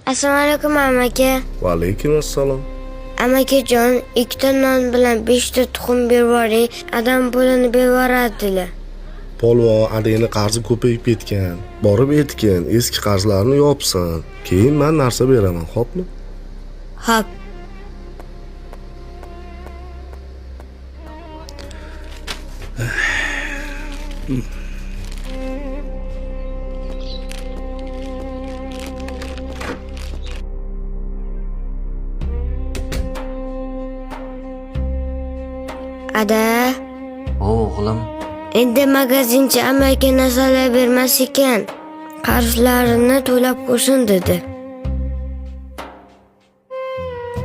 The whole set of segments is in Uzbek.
Assalomu alaykum amaki. Va alaykum assalom. Amakijon, ikkita non bilan 5 ta tuxum berib yuboring. Adam pulini berib yuboradilar. Polvon adangni qarzi ko'payib ketgan. Borib aytgin, eski qarzlarni yopsin. Keyin man narsa beraman, xo'pmi? Xo'p. Ada, O'g'lim, endi magazinchi amaki narsalar bermas ekan. Qarzlarini to'lab qo'ysin dedi.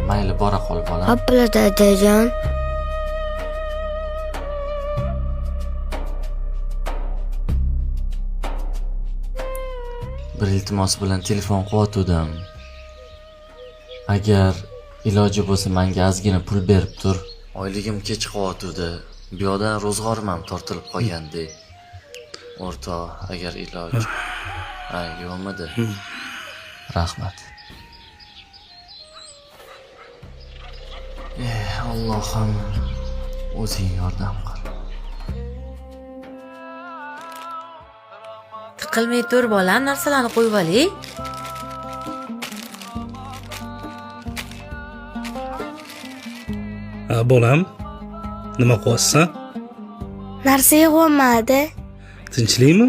Mayli, bora qol, bolam. Xo'p bo'ladi, adajon. Bir iltimos bilan telefon qilyotgandim. Agar iloji bo'lsa menga ozgina pul berib tur. Oyligim kech qilyotgandi. Bu yoqdan ro'zg'orim ham tortilib qolgandi. O'rtoq, agar iloj. Ha, yo'qmidi? Rahmat. Eh, Allohim, o'zing yordam qil. Tiqilmay tur, bolam, narsalarni qo'yib olay. Ha, bolam, nima qilyapsan? Narsa yig'olmadi. Tinchlikmi?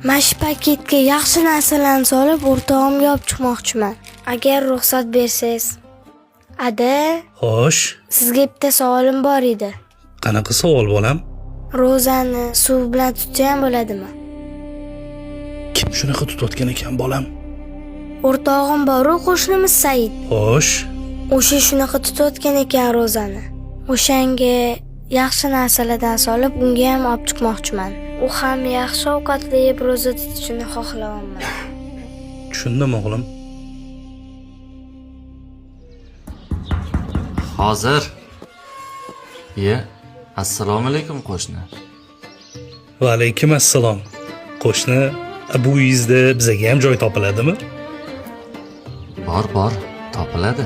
Mana shu paketga yaxshi narsalarni solib o'rtog'imga olib chiqmoqchiman. Agar ruxsat bersangiz. Ada, Xo'sh, sizga bitta savolim bor edi. Qanaqa savol, bolam? Ro'zani suv bilan tutsa ham bo'ladimi? Kim shunaqa tutayotgan ekan, bolam? O'rtog'im bor-u, qo'shnimiz Said. Xo'sh, O'sha shunaqa tutayotgan ekan ro'zani. O'shanga yaxshi narsalardan solib unga ham olib chiqmoqchiman. U ham yaxshi ovqatli yeb ro'za tutishini xohlayapman. Tushundim, o'g'lim. Hozir. Iye, assalomu alaykum, qo'shni. Va alaykum assalom. Qo'shni, bu uyingizda bizaga ham joy topiladimi? Bor, bor, topiladi.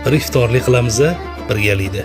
Bir iftorlik qilamiz birgalikda.